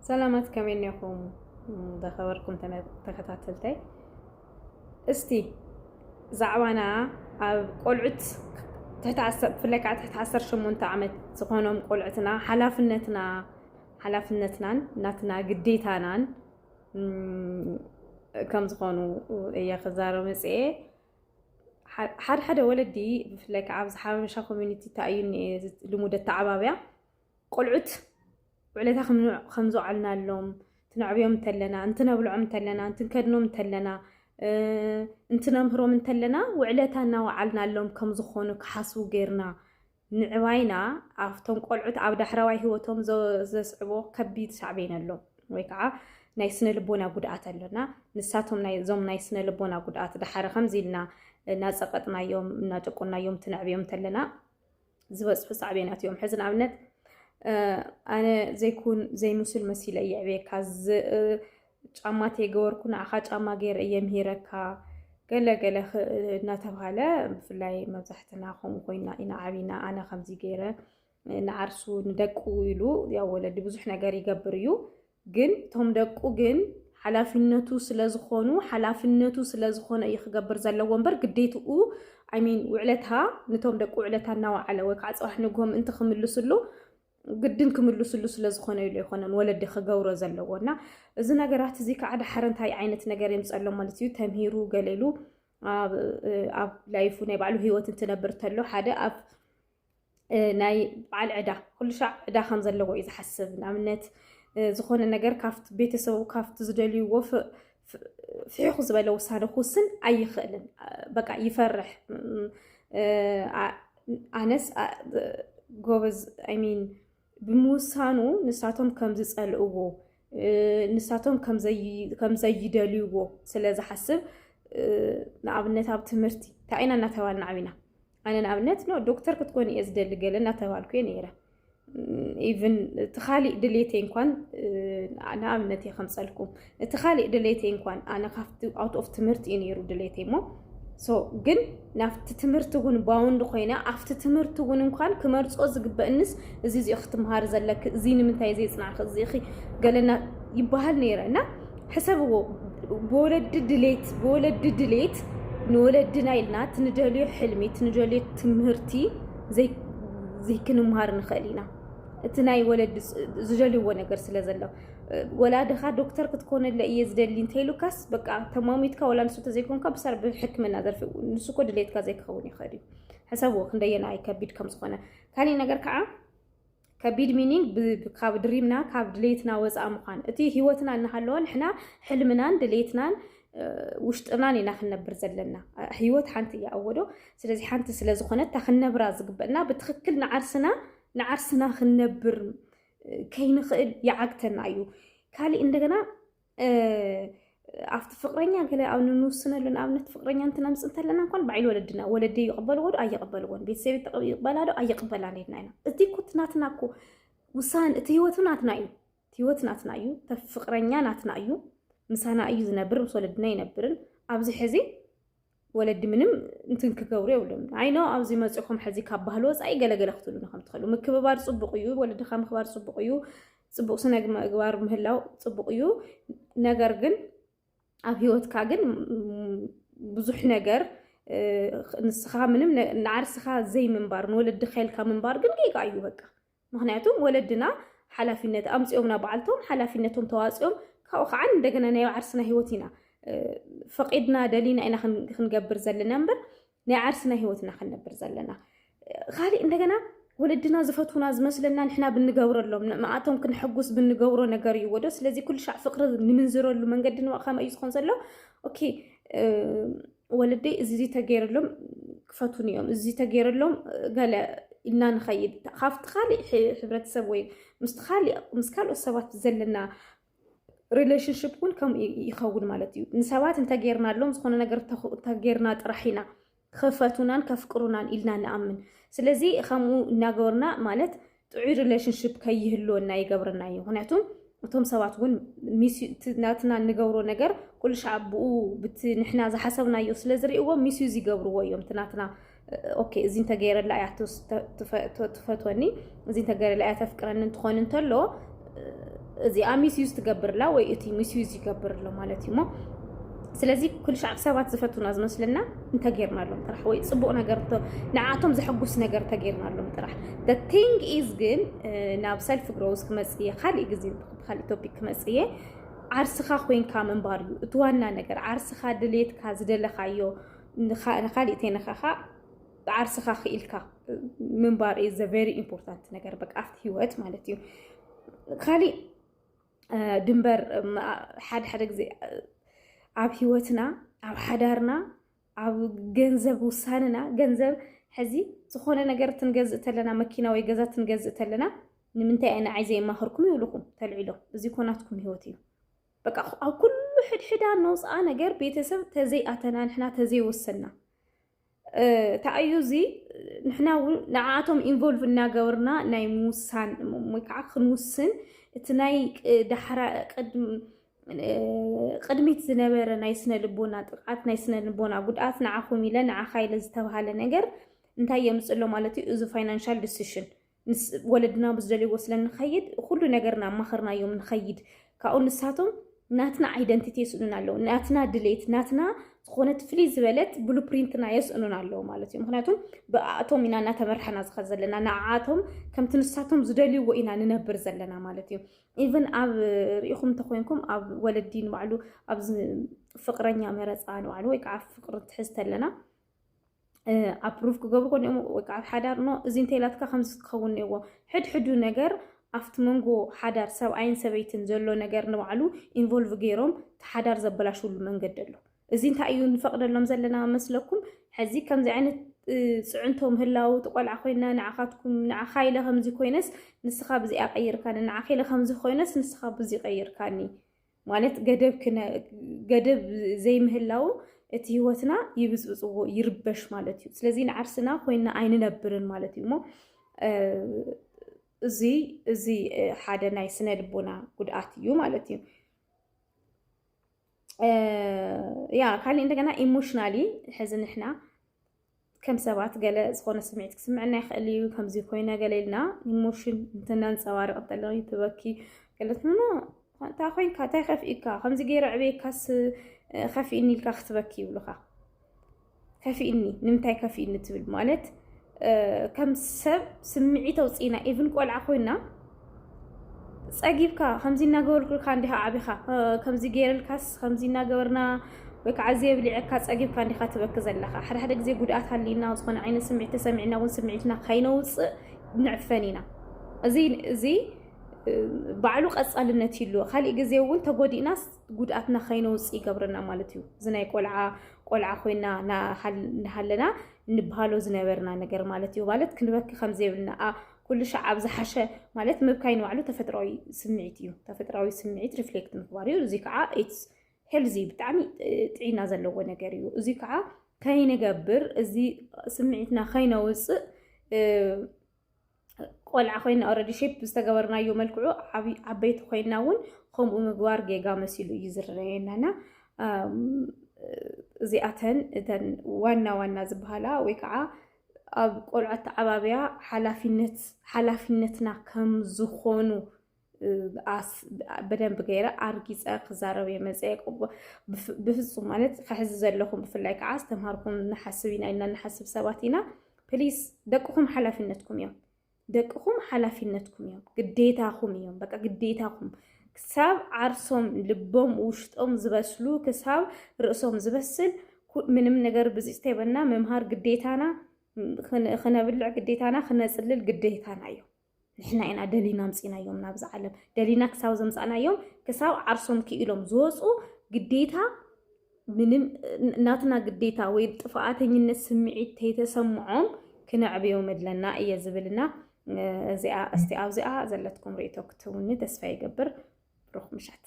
ሰላማት፣ ከመይ እኒኹም ዝኸበርኩም ተነ- ተኸታተልተይ? እስቲ ዛዕባና ኣብ ቆልዑት ትሕቲ ዓሰር- ብፍላይ ከዓ ትሕቲ ዓሰርተ ሸሞንተ ዓመት ዝኾኖም ቆልዑትና ሓላፍነትና ሓላፍነትናን ናትና ግዴታናን እም፣ ከም ዝኾኑ እየ ክዛረብ መፅኤ። ሓደ ሓደ ወለዲ ብፍላይ ከዓ ኣብዚ ሓበሻ ኮሚኒቲ እንታይ እዩ እኒኤ ልሙድ ኣተዓባብያ፣ ቆልዑት ውዕለታ ከም ዘውዓልናሎም፣ እንትነዕብዮም እንተለና፣ እንትነብልዖም እንተለና፣ እንትንከድኖም እንተለና፣ እንትነምህሮም እንተለና ውዕለታ እናወዓልናሎም ከም ዝኾኑ ክሓስቡ ገይርና ንዕባይና ኣብቶም ቆልዑት ኣብ ዳሕረዋይ ህይወቶም ዘስዕቦ ከቢድ ሳዕቤን ኣሎ፣ ወይ ከዓ ናይ ስነ ልቦና ጉድኣት ኣሎና። ንሳቶም እዞም ናይ ስነ ልቦና ጉድኣት ድሓረ ከምዚ ኢልና እናፀቀጥናዮም እናጨቆናዮም ትነዕብዮም እንተለና ዝበፅሑ ሳዕቤናት እዮም። ሕዚ ንኣብነት ኣነ ዘይኩን ዘይምስል መሲለ እየዕብየካ፣ ጫማ ተይገበርኩ ንዓኻ ጫማ ገይረ እየ ምሂረካ፣ ገለ ገለ እናተባሃለ፣ ብፍላይ መብዛሕትና ከምኡ ኮይና ኢና ዓቢና። ኣነ ከምዚ ገይረ ንዓርሱ ንደቁ ኢሉ ያው ወለዲ ብዙሕ ነገር ይገብር እዩ። ግን እቶም ደቁ ግን ሓላፊነቱ ስለዝኾኑ ሓላፍነቱ ስለዝኾነ እዩ ክገብር ዘለዎ እምበር ግዴትኡ ሚን ውዕለታ ንቶም ደቁ ውዕለታ እናወዓለ ወይ ከዓ ፅባሕ ንግሆ ምእንቲ ክምልስሉ ግድን ክምልስሉ ስለዝኾነ ኢሉ ኣይኮነን ወለዲ ክገብሮ ዘለዎ። እና እዚ ነገራት እዚ ከዓ ድሓር እንታይ ዓይነት ነገር የምፀሎ ማለት እዩ? ተምሂሩ ገሌሉ ኣብ ላይፉ ናይ ባዕሉ ህይወት እንትነብር ተሎ ሓደ ኣብ ናይ በዓል ዕዳ ኩሉ ሻዕ ዕዳ ከም ዘለዎ እዩ ዝሓስብ። ንኣብነት ዝኾነ ነገር ካብቲ ቤተሰቡ ካብቲ ዝደልይዎ ፍሒኹ ዝበለ ውሳነ ክውስን ኣይኽእልን። በቃ ይፈርሕ። ኣነስ ጎበዝ ሚን ብምውሳኑ ንሳቶም ከም ዝፀልእዎ ንሳቶም ከም ዘይደልይዎ ስለ ዝሓስብ፣ ንኣብነት ኣብ ትምህርቲ እንታይ ኢና እናተባልና ዓቢና? ኣነ ንኣብነት ኖ ዶክተር ክትኮን እየ ዝደሊ ገለ እናተባልኩ እየ ነይረ። ኢቭን እቲ ካሊእ ድሌተይ እንኳን ንኣብነት እየ ከምፀልኩም እቲ ካሊእ ድሌተይ እንኳን ኣነ ካብቲ ኣውት ኦፍ ትምህርቲ እዩ ነይሩ ድሌተይ እሞ ግን ናብቲ ትምህርቲ እውን ባውንድ ኮይነ ኣብቲ ትምህርቲ እውን እንኳን ክመርፆ ዝግበእንስ እዚ እዚኦ ክትምሃር ዘለክ እዚ ንምንታይ ዘይፅናዕክ እዚ ገለና ይበሃል ነይረ እና ሕሰብዎ ብወለዲ ድሌት ብወለዲ ድሌት ንወለድና ኢልና ትንደልዮ ሕልሚ ትንደልዮ ትምህርቲ ዘይክንምሃር ንኽእል ኢና። እቲ ናይ ወለዲ ዝደልይዎ ነገር ስለ ዘሎ ወላድኻ ዶክተር ክትኮነለ እየ ዝደሊ እንተይሉካስ በቃ ተማሚትካ ወላ ንሱ ተዘይኮንካ ብሳር ብሕክምና ዘርፊ ንሱ ኮ ድሌትካ ዘይክኸውን ይኽእል እዩ። ሕሰብዎ ክንደየና ከቢድ ከም ዝኾነ። ካሊእ ነገር ከዓ ከቢድ ሚኒንግ ካብ ድሪምና ካብ ድሌትና ወፃእ ምዃን እቲ ህይወትና እናሃለወ ንሕና ሕልምናን ድሌትናን ውሽጥናን ኢና ክንነብር ዘለና። ህይወት ሓንቲ እያ ኣወዶ። ስለዚ ሓንቲ ስለ ዝኾነት እታ ክንነብራ ዝግበእና ብትኽክል ንዓርስና ንዓርስና ክንነብር ከይንኽእል ይዓግተና እዩ። ካሊእ እንደገና ኣብቲ ፍቅረኛ ገለ ኣብ ንንውስነሉ ንኣብነት ፍቅረኛ እንትነምፅ እንተለና እንኳን ባዕል ወለድና ወለዲ ይቕበልዎ ዶ ኣይቕበልዎን ቤተሰብ ይቕበላ ዶ ኣይቕበላን ኢልና ኢና። እዚ እኮ እቲ ናትና እኮ ውሳን እቲ ህይወቱ ናትና እዩ። ህይወት ናትና እዩ። ፍቅረኛ ናትና እዩ። ምሳና እዩ ዝነብር ምስ ወለድና ይነብርን ኣብዚ ሕዚ ወለዲ ምንም እንትን ክገብሩ የብሎም። ኣይኖ ኣብዚ መፂኹም ሕዚ ካብ ባህሊ ወፃኢ ገለገለ ክትብሉና ከም ትኽእሉ ምክብባር ፅቡቅ እዩ። ወለድካ ምክባር ፅቡቅ እዩ። ፅቡቅ ስነ ምግባር ምህላው ፅቡቅ እዩ። ነገር ግን ኣብ ህይወትካ ግን ብዙሕ ነገር ንስኻ ምንም ንዓርስኻ ዘይምንባር ንወለድካ ኢልካ ምንባር ግን ጌጋ እዩ። በቃ ምክንያቱ ወለድና ሓላፊነት ኣምፅኦምና በዓልቶም ሓላፊነቶም ተዋፅኦም ካብኡ ከዓ እንደገና ናይ ዓርስና ህይወት ኢና ፈቂድና ደሊና ኢና ክንገብር ዘለና እምበር ናይ ዓርስና ህይወትና ክንነብር ዘለና። ካሊእ እንደገና ወለድና ዝፈትውና ዝመስለና ንሕና ብንገብረሎም ንኣቶም ክንሕጉስ ብንገብሮ ነገር እዩ ወዶ። ስለዚ ኩሉ ሻዕ ፍቅሪ ንምንዝረሉ መንገዲ ንዋ ከመይ እዩ ዝኮን ዘሎ? ኦኬ ወለደይ እዚ ተገይረሎም ክፈቱን እዮም እዚ ተገይረሎም ገለ ኢልና ንኸይድ ካብቲ ካሊእ ሕብረተሰብ ወይ ምስ ካልኦት ሰባት ዘለና ሪሌሽንሽፕ እውን ከምኡ ይኸውን ማለት እዩ። ንሰባት እንተጌርናሎም ዝኾነ ነገር እንተጌርና ጥራሕ ኢና ክፈቱናን ከፍቅሩናን ኢልና ንኣምን። ስለዚ ከምኡ እናገበርና ማለት ጥዑይ ሪሌሽንሽፕ ከይህልወና ይገብረና እዩ። ምክንያቱ እቶም ሰባት እውን ናትና እንገብሮ ነገር ኩሉ ሻዕ ብኡ ብቲ ንሕና ዝሓሰብናዮ ስለ ዝርእይዎ ሚስዩ ዝገብርዎ እዮም። እቲ ናትና ኦኬ እዚ እንተገይረላ እያ ትፈትወኒ እዚ እንተገይረላ እያ ተፍቅረኒ እንትኾን እንተሎ እዚኣ ሚስዩዝ ትገብርላ ወይ እቲ ሚስዩዝ ይገብር ኣሎ ማለት እዩ እሞ። ስለዚ ኩሉ ሻዕ ሰባት ዝፈቱና ዝመስለና እንተጌርናሎም ጥራሕ ወይ ፅቡቕ ነገር ንዓቶም ዘሐጉስ ነገር ተጌርናሎም ጥራሕ። Thing is ግን ናብ ሰልፍ ግሮውስ ክመፅየ ካልእ ግዜ ካልእ ቶፒክ ክመፅየ ዓርስኻ ኮይንካ ምንባር እዩ እቲ ዋና ነገር። ዓርስኻ ድሌትካ ዝደለኻዮ ንኻልእ ተይነኻኻ ዓርስኻ ክኢልካ ምንባር is very important ነገር በቃ ኣብቲ ህይወት ማለት እዩ። ካሊእ ድንበር ሓደ ሓደ ግዜ ኣብ ህይወትና ኣብ ሓዳርና ኣብ ገንዘብ ውሳንና ገንዘብ ሕዚ ዝኾነ ነገር ትንገዝእ ተለና መኪና ወይ ገዛ ትንገዝእ ተለና ንምንታይ እየ ንዓይ ዘይማኸርኩም ይብልኹም ተልዒሎም። እዚ ኮናትኩም ህይወት እዩ። በቃ ኣብ ኩሉ ሕድሕዳ ነውፅኣ ነገር ቤተሰብ ተዘይኣተና ንሕና ተዘይወሰና እንታይ እዩ እዚ ንሕና እውን ንዓኣቶም ኢንቮልቭ እናገበርና ናይ ምውሳን ወይ ከዓ ክንውስን እቲ ናይ ዳሕራ ቅድሚት ዝነበረ ናይ ስነ ልቦና ጥቃት ናይ ስነ ልቦና ጉድኣት ንዓኹም ኢለ ንዓኻ ኢለ ዝተባሃለ ነገር እንታይ የምፅሎ ማለት እዩ እዚ ፋይናንሻል ዲሲሽን ወለድና ብዝደልይዎ ስለ ንኸይድ ኩሉ ነገርና ኣማኸርናዮም ንኸይድ ካብኡ ንሳቶም ናትና ኣይደንቲቲ የስእኑና ኣለዉ ናትና ድሌት ናትና ዝኾነት ፍልይ ዝበለት ብሉፕሪንትና የስእኑና ኣለዉ ማለት እዩ ምክንያቱም ብኣቶም ኢና እናተመርሐና ዝኸ ዘለና ንዓኣቶም ከምቲ ንሳቶም ዝደልይዎ ኢና ንነብር ዘለና ማለት እዩ ኢቨን ኣብ ርኢኹም እንተኮይንኩም ኣብ ወለዲ ንባዕሉ ኣብ ፍቅረኛ መረፃ ንባዕሉ ወይ ከዓ ፍቅሪ ትሕዝተ ኣለና ኣፕሩቭ ክገብሩ ኮኒኦም ወይ ከዓ ኣብ ሓዳር ኖ እዚ እንተይላትካ ከምዚ ክኸውን እኒዎ ሕድሕዱ ነገር ኣብቲ መንጎ ሓዳር ሰብኣይን ሰበይትን ዘሎ ነገር ንባዕሉ ኢንቮልቭ ገይሮም እቲ ሓዳር ዘበላሽሉ መንገዲ ኣሎ እዚ እንታይ እዩ ንፈቅደሎም ዘለና መስለኩም ሕዚ ከምዚ ዓይነት ፅዕንቶ ምህላው ትቆልዓ ኮይና ንዓኻትኩም ንዓኻ ኢለ ከምዚ ኮይነስ ንስኻ ብዚኣ ቀይርካኒ ንዓኻ ኢለ ከምዚ ኮይነስ ንስኻ ብዚ ቀይርካኒ ማለት ገደብ ዘይምህላው እቲ ህይወትና ይብፅብፅዎ ይርበሽ ማለት እዩ ስለዚ ንዓርስና ኮይና ኣይንነብርን ማለት እዩ እሞ እዚ እዚ ሓደ ናይ ስነ ልቦና ጉድኣት እዩ ማለት እዩ ያ ካልእ እንደገና ኢሞሽናሊ ሕዚ ንሕና ከም ሰባት ገለ ዝኾነ ስምዒት ክስምዐና ይኽእል እዩ ከምዚ ኮይነ ገለ ኢልና ኢሞሽን እንተናንፀባርቕ እንተለና ትበኪ ገለት ኖ እንታይ ኮይንካ እንታይ ከፍኢካ ከምዚ ገይረ ዕበየካስ ከፍኢኒ ኢልካ ክትበኪ ይብሉካ ከፍኢኒ ንምንታይ ከፍኢኒ ትብል ማለት ከም ሰብ ስምዒት ኣውፅኢና ኢቭን ቆልዓ ኮይና ፀጊብካ ከምዚ እናገበርኩልካ እንዲኻ ዓቢኻ ከምዚ ገይረልካስ ከምዚ እናገበርና ወይ ከዓ ዘየብሊዐካ ፀጊብካ እንዲኻ ትበኪ ዘለኻ ሓደ ሓደ ግዜ ጉድኣት ሃሊና ዝኾነ ዓይነት ስምዒት ተሰሚዕና እውን ስምዒትና ከይነውፅእ ንዕፈን ኢና እዚ እዚ ባዕሉ ቀፃልነት ይሉ ካሊእ ግዜ እውን ተጎዲእናስ ጉድኣትና ከይነውፅእ ይገብረና ማለት እዩ እዚ ናይ ቆልዓ ቆልዓ ኮይና እናሃለና እንበሃሎ ዝነበርና ነገር ማለት እዩ ማለት ክንበኪ ከምዘይብልና ኩሉ ሻዕ ኣብ ዝሓሸ ማለት ምብካይ ንባዕሉ ተፈጥራዊ ስምዒት እዩ ተፈጥራዊ ስምዒት ሪፍሌክት ምግባር እዩ እዚ ከዓ ኢትስ ሄልዚ ብጣዕሚ ጥዒና ዘለዎ ነገር እዩ እዚ ከዓ ከይንገብር እዚ ስምዒትና ከይነውፅእ ቆልዓ ኮይና ኦረዲ ሼፕ ዝተገበርናዮ መልክዑ ዓበይቲ ኮይና እውን ከምኡ ምግባር ጌጋ መሲሉ እዩ ዝረየናና እዚኣተን እተን ዋና ዋና ዝበሃላ ወይ ከዓ ኣብ ቆልዑ ኣተዓባብያ ሓላፊነት ሓላፊነትና ከም ዝኾኑ ኣስ በደንብ ገይረ ኣርጊፀ ክዛረብ እየ መፀ ብፍፁም ማለት ከሕዚ ዘለኹም ብፍላይ ከዓ ዝተምሃርኩም ንሓስብ ኢና ኢልና ንሓስብ ሰባት ኢና ፕሊስ ደቅኹም ሓላፊነትኩም እዮም ደቅኹም ሓላፊነትኩም እዮም ግዴታኹም እዮም በቃ ግዴታኹም ክሳብ ዓርሶም ልቦም ውሽጦም ዝበስሉ ክሳብ ርእሶም ዝበስል ምንም ነገር ብዚስተይበና ምምሃር ግዴታና ክነብልዕ ግዴታና ክነፅልል ግዴታና እዮም ንሕና ኢና ደሊና ኣምፂናዮም ናብዚ ዓለም ደሊና ክሳብ ዘምፃእናዮም ክሳብ ዓርሶም ክኢሎም ዝወፁ ግዴታ ምንም ናትና ግዴታ ወይ ጥፍኣተኝነት ስምዒት ተይተሰምዖም ክነዕብዮም ኣለና እየ ዝብልና እዚኣ እስቲ ኣብዚኣ ዘለትኩም ርእቶ ክትውኒ ተስፋ ይገብር ብሩክ ምሸት